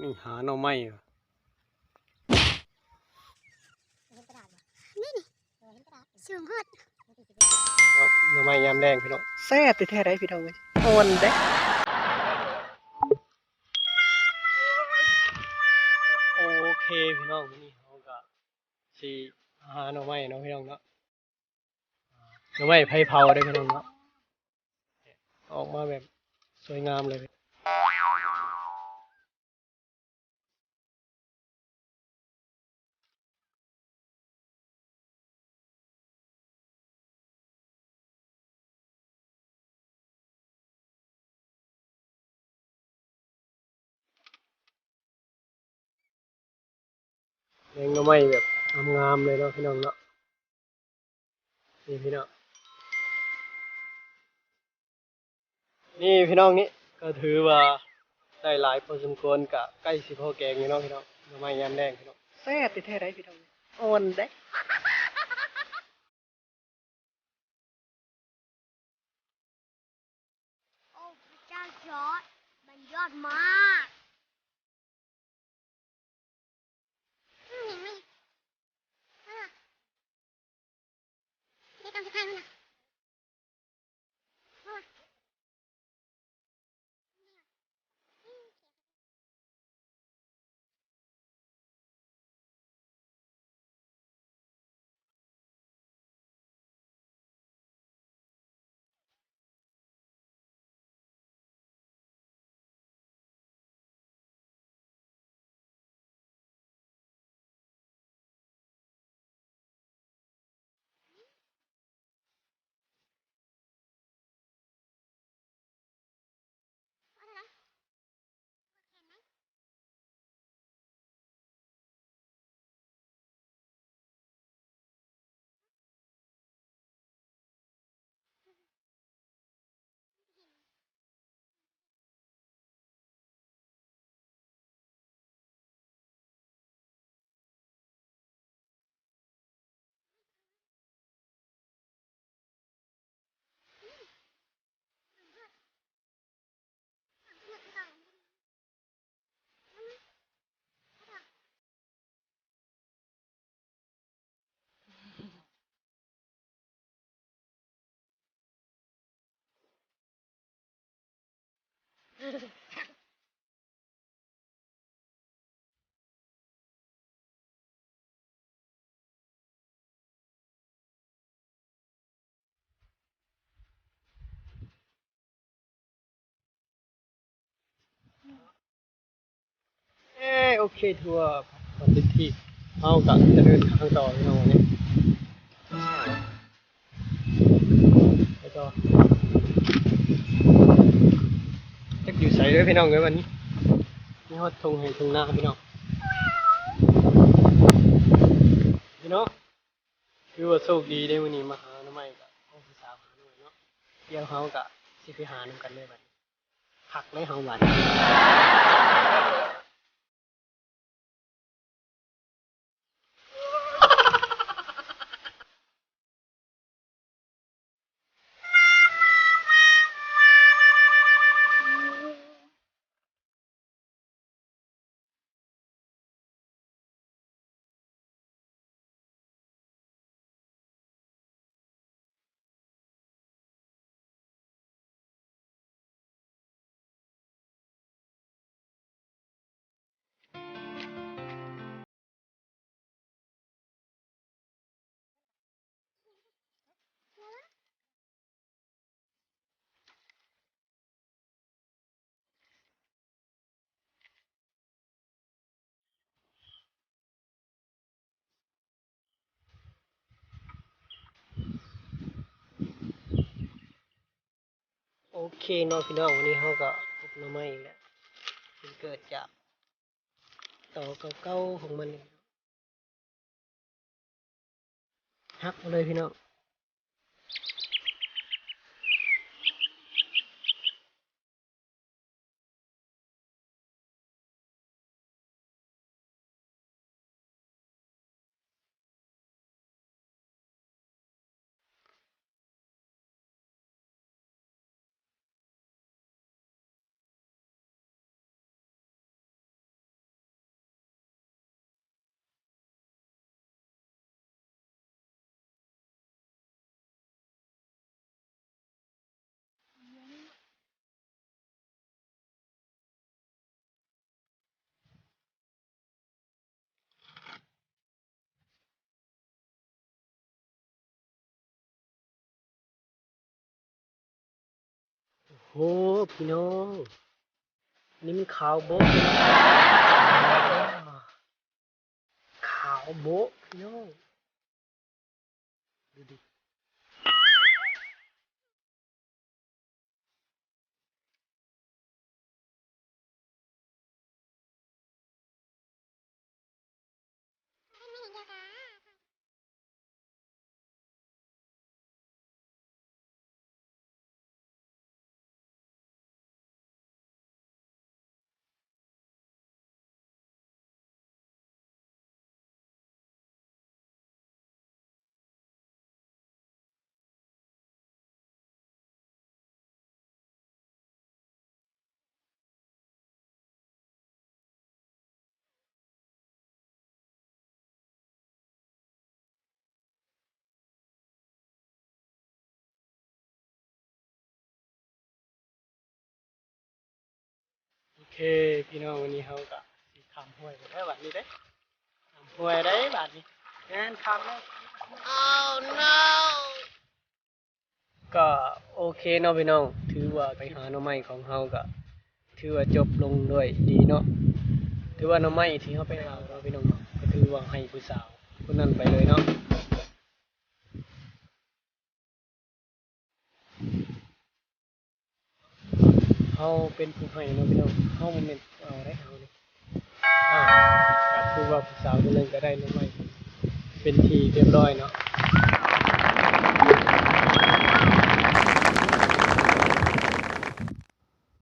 ນີ້ຫາໜໍ່ໄມ້ ນີ້ ນີ້ ສູງໂພດ. ເອົາໜໍ່ໄມ້ຍາມແລງພີ່ນ້ອງ ແຊບແທ້ໆ ໄດ໋ພີ່ນ້ອງເອີຍ ອ່ອນເດ້. ໂອເຄພີ່ນ້ອງ ມື້ນີ້ເຮົາກະຊິຫາໜໍ່ໄມ້ເນາະພີ່ນ້ອງເນາະ. ໜໍ່ໄມ້ໄຟເຜົາເດ້ພີ່ນ້ອງເນາະ ອອກມາແບບສວຍງາມເລີຍ. ແກງໜໍ່ໄມ້ແບບງາມໆ ເລີຍເນາະພີ່ນ້ອງເນາະ. ນີ້ພີ່ນ້ອງ ນີ້ພີ່ນ້ອງ ນີ້ກະຖືວ່າໄດ້ຫຼາຍພໍສົມຄວນ ກະໃກ້ຊິພໍແກງຢູ່ເນາະພີ່ນ້ອງ. ໜໍ່ໄມ້ຍາມແລງພີ່ນ້ອງ ແຊບແທ້ໆ ໄດ໋ພີ່ນ້ອງ ອ່ອນເດ້. ໂອ້ ພະເຈົ້າ ຍອດ ມັນຍອດມາກ. ອືມ ເຫັນໄໝ? ເຮັດຕາມສະພາບມັນນະ. ເອ ໂອເຄ ຖືວ່າຮອດເປັນທີ່ ເຮົາກະຈະເດີນທາງຕໍ່ພີ່ນ້ອງ ບາດນີ້ ໄປຕໍ່ ຈັກຢູ່ໃສເດີພີ່ນ້ອງເອີຍ ບາດນີ້ ມີຮອດທົ່ງໄຮ່ທົ່ງນາພີ່ນ້ອງ ພີ່ນ້ອງ. ຖືວ່າໂຊກດີເດ້ ມື້ນີ້ມາຫາໜໍ່ໄມ້ ກະເອົາຜູ້ສາວຫາໜໍ່ໄມ້ເນາະ ດຽວເຮົາກະຊິໄປຫານຳກັນເລີຍບາດນີ້ ຄັກເລີຍເຮົາບາດນີ້. ໂອເຄເນາະພີ່ນ້ອງ ວັນນີ້ເຮົາກະພົບໜໍ່ໄມ້ອີກແລ້ວ ມັນເກີດຈາກຕໍເກົ່າໆຂອງມັນເອງ ຫັກເອົາເລີຍພີ່ນ້ອງ. ໂອ້ ພີ່ນ້ອງ ນີ້ມັນຂາວໂບະ ຂາວໂບະ ພີ່ນ້ອງ ດູດິ. ໂອເຄ ພີ່ນ້ອງ ວັນນີ້ເຮົາກະຊິຂ້າມຫ້ວຍໄປແລ້ວບາດນີ້ເດ້ ຂ້າມຫ້ວຍໄດ້ບາດນີ້ ແມ່ນຂ້າມແລ້ວ Oh no. ກໍໂອເຄເນາະພີ່ນ້ອງ ຖືວ່າໄປຫາໜໍ່ໄມ້ຂອງເຮົາກໍຖືວ່າຈົບລົງດ້ວຍດີເນາະ ຖືວ່າໜໍ່ໄມ້ທີ່ເຮົາໄປຫາເນາະພີ່ນ້ອງເນາະ ກໍຖືວ່າໃຫ້ຜູ້ສາວຄົນນັ້ນໄປເລີຍເນາະ. ເຮົາເປັນຜູ້ໃຫ້ເນາະພີ່ນ້ອງ ເຮົາບໍ່ແມ່ນຜູ້ເອົາເດ້ເຮົານີ້ ອາ ກໍຄືວ່າຜູ້ສາວຄົນໜຶ່ງກໍໄດ້ໜໍ່ໄມ້ເປັນທີ່ຮຽບຮ້ອຍເນາະ.